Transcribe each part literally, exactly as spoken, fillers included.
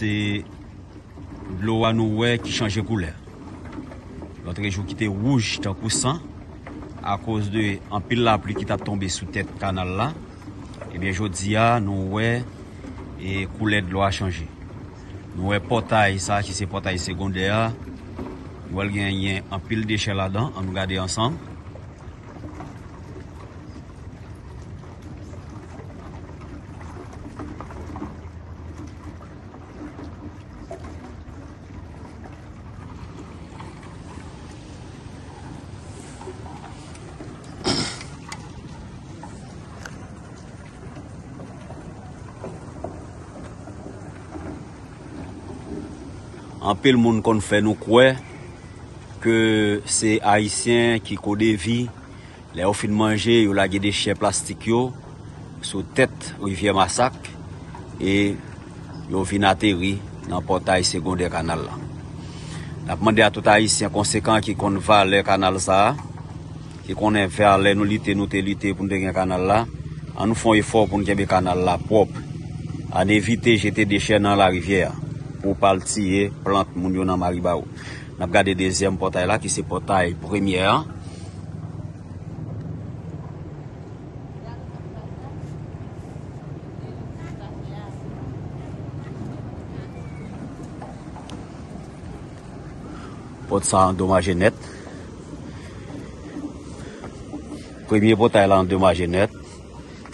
Se dlo a nou wè ki chanje koulè. Lòt jou ki te wouj tankou san, akoz de anpil lapli ki t ap tonbe sou tèt kanal la, ebyen, jodi a, nou wè, e, koulè dlo a chanje. Nou wè pòtay sa ki se pòtay segondè a. Nou wè l genyen anpil dechè ladan. Ann nou gade ansanm. Anpil moun konn fè nou kwè ke se Ayisyen ki kodevi, lè yo fin manje, yo lage dechè plastik yo sou tèt rivyè Masak e yo vin ateri nan pòtay segondè kanal la. N ap mande a tout Ayisyen konsekan ki konn valè kanal sa a, ki konnen valè nou lite, nou te lite pou n te gen kanal la, ann nou fè yon efò pou n kenbe kanal la pwòp. Ann evite jete dechè nan larivyè a pou pa l tiye plant moun yo nan Maribawou. N ap gade dezyèm pòtay la, ki se pòtay premyè a. Pòt sa a andomaje nèt. Premye pòtay la andomaje nèt.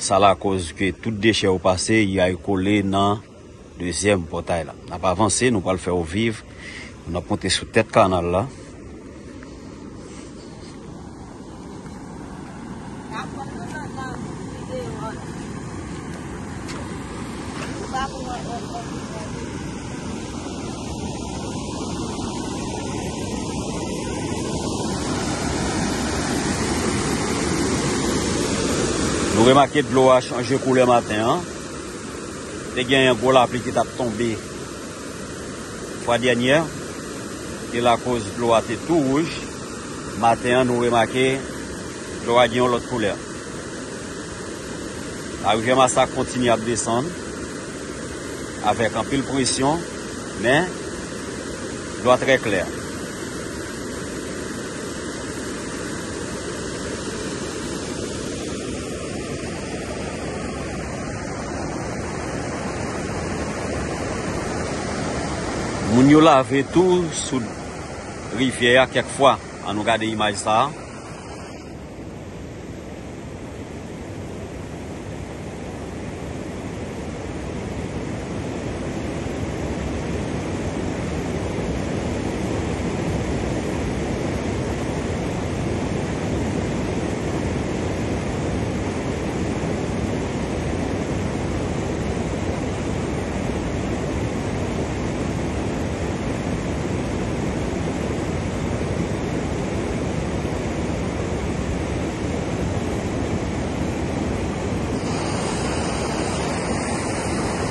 Sa lakoz ke tout dechè yo pase, y al kole nan dezyèm pòtay la. N ap avanse, nou pral fè w viv. Nou ap monte sou tèt kanal la. Nou remake dlo a chanje koulè maten an. Te genyen gwo lapli ki t ap tonbe fwa dènyè, ki lakoz dlo a te tou wouj. Maten an, nou remake dlo a gen yon lòt koulè. Larivyè Masak kontinye ap desann avèk anpil presyon, men dlo a trè klè. Moun yo lave tou sou rivyè a kèk fwa. Ann nou gade imaj sa a.